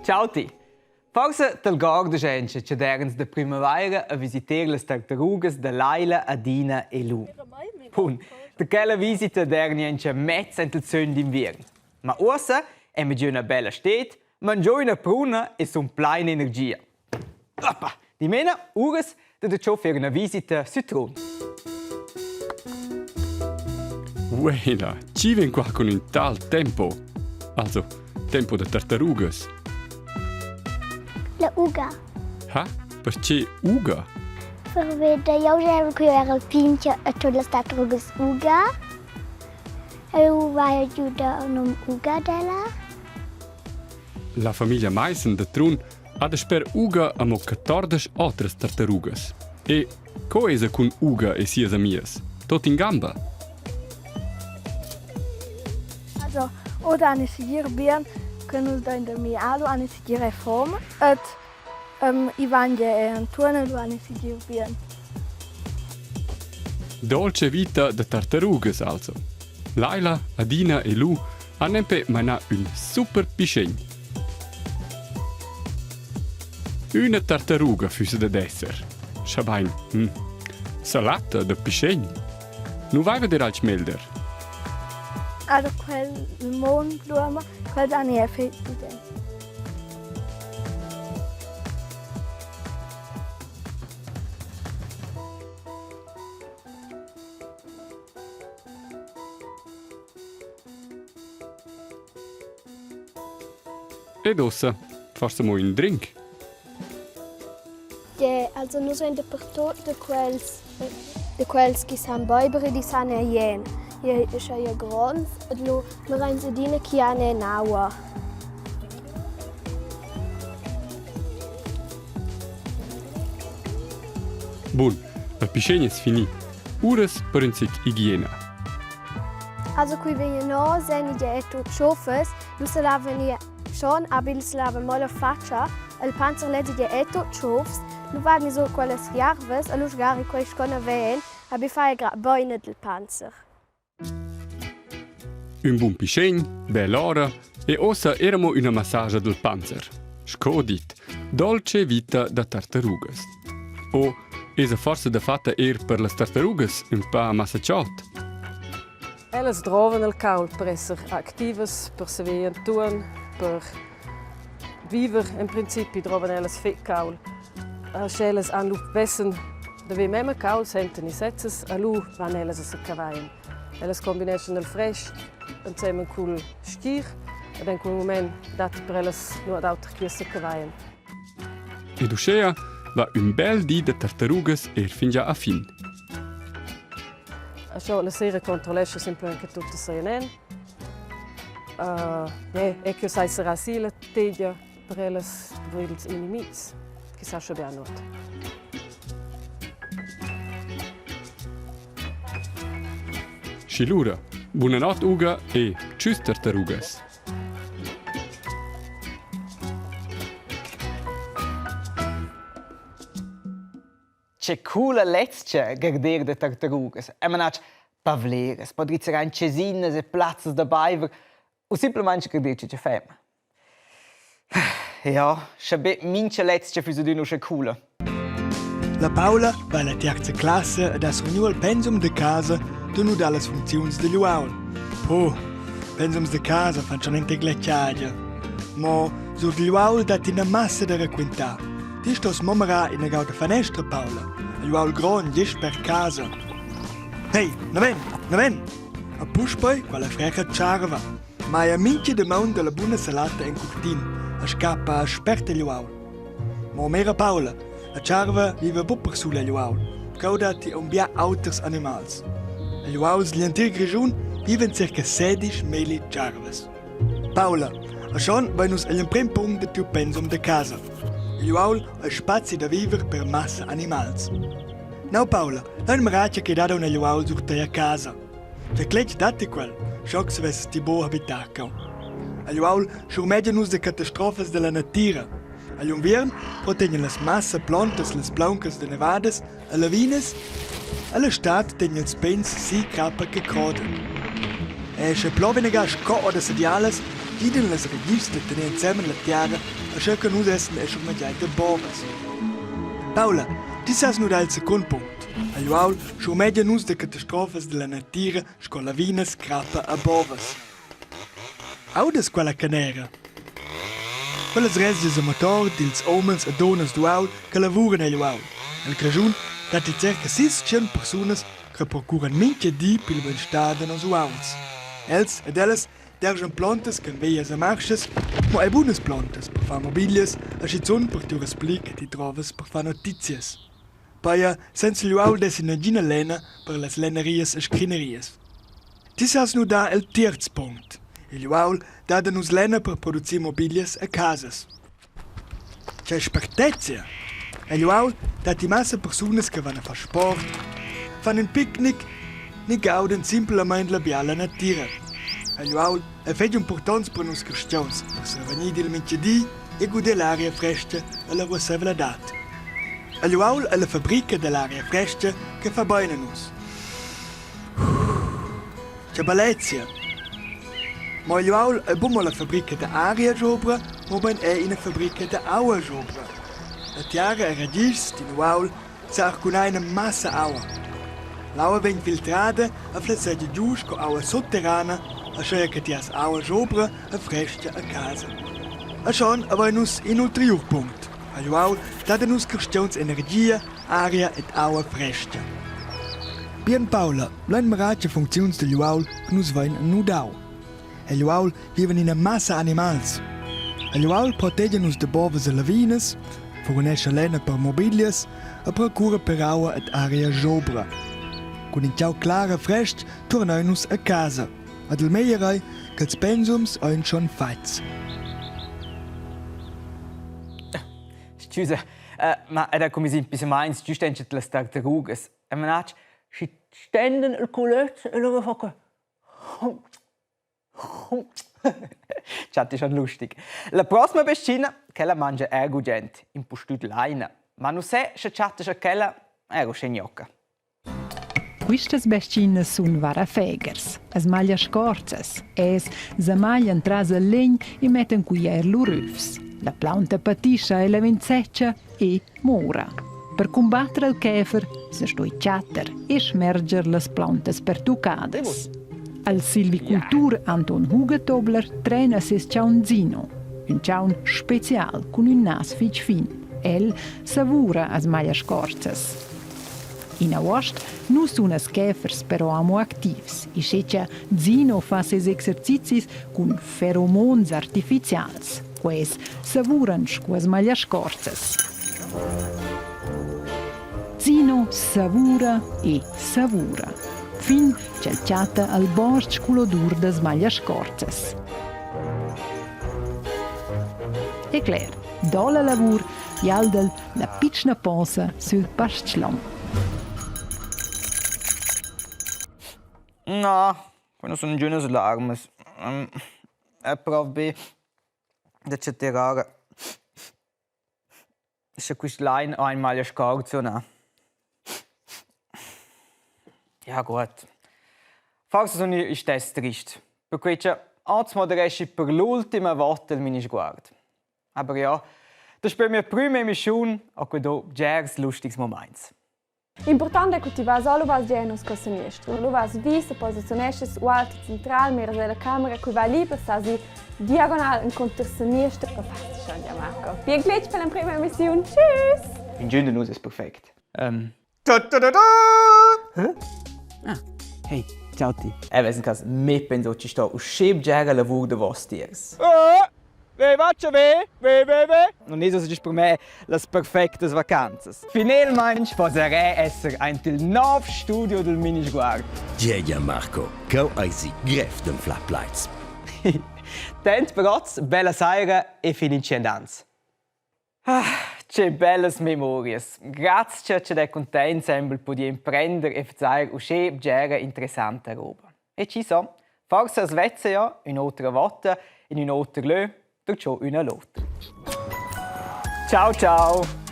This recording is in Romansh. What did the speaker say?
Ciao ti. Forse t'algordas anche che d'erans da primavaira a visiter las tartarugas da Laila, Adina e Lu. Bun, da quella visita d'erni anche mezz ent il sön d'inviern. Ma uossa è giù una bella sted, mangio üna pruna e sun plain energia. Oppa, dimena uras da da fer üna visita sü Trun. Uela, chi ven qua con ün tal tempo? Also, tempo da tartarugas. La uga. Ha? Perche uga? Per veder, jau era qui era pincha e tut las tartarugas uga. Eu vai giu da num uga della. La famiglia Maissen da Trun ha dasper Uga amo quattordesch otras tartarugas. E co esa cun Uga e sias amias? Tot in gamba? Also, oder eine segir bien che nus dain dormir alu eine segir reform et um, Ivan e Antuana lu eine segir bien. Dolce vita da tartarugas also. Laila, Adina e Lu han nempe manà ün super pischegn. Üna tartaruga füssa dad esser. Schabain, hm, salata da pischegn. Nu vaiva dir alch melder. Also quel Mondblume, quel da nie fehlt denn. Ed ussa forsa mo ün drink? Yeah, also nus vein dapertut da quels da quels chi san beiber ed i san eir jen. Je scha eir gronds ed lu mireins adina chi han en aua. Bun, il pischegn es fini. Uras per ün zic igiena. Also qui vegn no sen idea e tut chofes, lu se laven ir schon, aber ils laven mo la faccia, il panzer lez idea e tut chofs, lu van so quellas jarvas e lu sgari quei scona ven, aber fai gra beine del panzer. Ün bun pischegn, bell'ora e ossa eramo üna massagia del panzer. Sco dit, dolce vita da tartarugas. O esa forsa dafatta eir per las tartarugas ün pa massa chod? Ellas drovan il cauld per esser activas, per saver entuorn, per viver en principi drovan ellas fetg cauld. Sch'ellas han lu vessen da ver memia cauld senten i sezzas, lu van ellas a secavain. Ellas combineschan il frestg ensemen cul stgir ed en quel mument dat per ellas nuot auter che secavain. Ed uschea va ün bel di da tartarugas eir fingià a fin. Scho la sera controllescha semplamein che tuttas sajan en. Uh, yeah, e che sai sarà si la tegia per ellas per ils inimis, che sa scho bien nuot. Schi lura, buna not Uga e tschüss tartarugas. Che coola lezcha garder da tartarugas. E manatsch pavleras, po drizzar aint chesinas e plazzas da baiver u simplamaing garder che che fem. Ja, scha be mincha lezcha füss adüna uschè coola. La Paula va ella tiarza classa ed ha survegniu il pensum da casa da nudar las funcziuns digl uaul. Po, pensums da casa fan schon in tec la chagia. Mo sur digl uaul dat ina massa da raquintar. Ti stos mo mirar ina gauda fanestra, Paula. Igl uaul grond gest per casa. Hey, naven, naven! A puspei quella frecha tscharva. Mai a mincha damaun dalla buna salata en curtin, a scappa spert egl uaul. Mo mera Paula, la tscharva viva buc persula egl uaul, cheu datti aunc bia auters animals. Egl uauls digl entir Grischun vivan circa sedisch melli tscharvas. Paula, a schon vein nus egl emprem punct da tiu pensum da casa. Igl uaul ei spazi da viver per massa animals. Nau Paula, lein mirar che dat aunc egl uaul sur tei a casa. Tgei cletg datti quel, schocs vess ti buc habitar cheu. Agl uaul schurmegia nus da catastrofas dalla natira. Agl unviern protegnan las massa plontas las plauncas da nevadas e lavinas. Alla stad tegnan ils pegns si crappa che croda. E sche plova inaga sco da sedialas, Giden las ragischs da tener ensemen la tiara aschia che nus essen e schurmegiai da bovas. Paula, ti sas nudar il secund punct. Agl uaul schurmegia nus da catastrofas dalla natira sco lavinas, crappa e bovas. Audas quella canera? Quellas resgias a motor dils umens e dunnas d'uaul che lavuran egl uaul. El Grischun datti circa 600 persunas che procuran mintga di pil beinstar da nos uauls. Els ed ellas derschan plontas ch'en veglias e marschas, mo ei bunas plontas per far mobiglias e schizun per turas pli che ti trovas per far notizias. Paia senza igl uaul dessi nagina lena per las lennerias e scrinerias. Ti sas nudar el tierz punct. Igl uaul dat a nus lenna per producir mobiglias e casas. Tgei spertezia! Egl uaul datti massa persunas che van a far sport, fan in picnic ni gaudan simplamain la biala natira. Egl uaul ei fetg impurtonts per nus carstgauns per survegnir dil mintgadi e guder l'aria frestga e la ruasseivladad. Egl uaul ei la fabrica dall'aria frestga che fa bein a nus. Che bellezia! Mo igl uaul ei buca mo la fabrica da aria schubra, mobein era ina fabrica da aua schubra. La tiara era gist d'in uaul sa arcunar ina massa aua. L'aua vegn filtrada e flessegia giu sco aua sutterrana, aschia che ti has aua schubra e frestga a casa. E schon havein nus in ulteriur punct. Agl uaul dat a nus carstgauns energia, aria ed aua frestga. Bien Paula, lein mirar che funcziuns digl uaul che nus vein nudau. Egl uaul vivan ina massa animals. Egl uaul protegia nus da bovas e lavinas, furnescha lenna per mobiglias e procura per aua ed aria schobra. Cun in tgau clar e frestg turnein nus a casa. Ed il meglier ei ch'ils pensums ein schon fatgs. Scusa, ma era come impissamaints giust entschet las tartarugas. E manatsch, schi stenden il culöz e lura fa que Chatti schon lustig. La prossima bes-china, quella mangia er gugent, impustüt laina. Ma nu se sche chatta quella er uschè gnocca. Quistas bes-chinas sun vaira fegers. As maglia scorzas. Els samaglian tras il legn e mettan quia eir lur övs. La plaunta patischa e la vegn secha e moura. Per cumbatter al käfer se stoi chatter e schmerger las plauntas pertuccadas. Al silvicultur Anton Hugetobler trena ses chaun Zino, ün chaun special cun ün nas fich fin. El savura as maglia scorzas. In avuost nu sun as käfers però amo activs, uschè cha Zino fa seis exercizis cun feromons artificials. Quels savuran scu as magliascorzas. Zino savura e savura, fin ch'el chatta al bos-ch cull'odur da smagliascorzas. E cler, do la lavur, jalda'l La pitschna posa sül pas-chlom. Na, quella sun ingünas larmas. Eu prov be da chattar scha quist lain ho ün maglia scorza o na. Ja gut. Forsa sun io istess trist, perquai cha hoz modereschi per l'ultima vouta il minisguard. Aber ja, daspö mia prüma emissiun ho que do bgers lustigs mumaints. Important è che ti vas o vas genus co sinistro. Lu vas vi, se posiziunesces ualti central, miras la camera, qui va lì, passasi diagonal encunter sinister. Fantastisch schon, ja Marco. Bien glitch per l'emprima emissiun. Tschüss! Ingün da nus es perfect. Ta ta ta ta! Ah, hey, ciao ti. E ves in cas me penso ci sto usché bgera lavur davos tiers. Ve faccia ve, ve ve ve. Non es also per me las perfectas vacanzas. Finalmaing poserè esser aint il nov studio del Minisguard. Giegia Marco, cheu eisi grev d'anflar plaids. Tent per oz, bella saira e fin in tschient ans. Ah, che bellas memorias. Grazcha ch'ed è cuntaint insembel pudì imprender e vezair uschè bgera interessanta roba. E chi sa, forsa as vezza ja ün'otra vota in ün oter lö, tut ciò üna l'otra. Ciao ciao!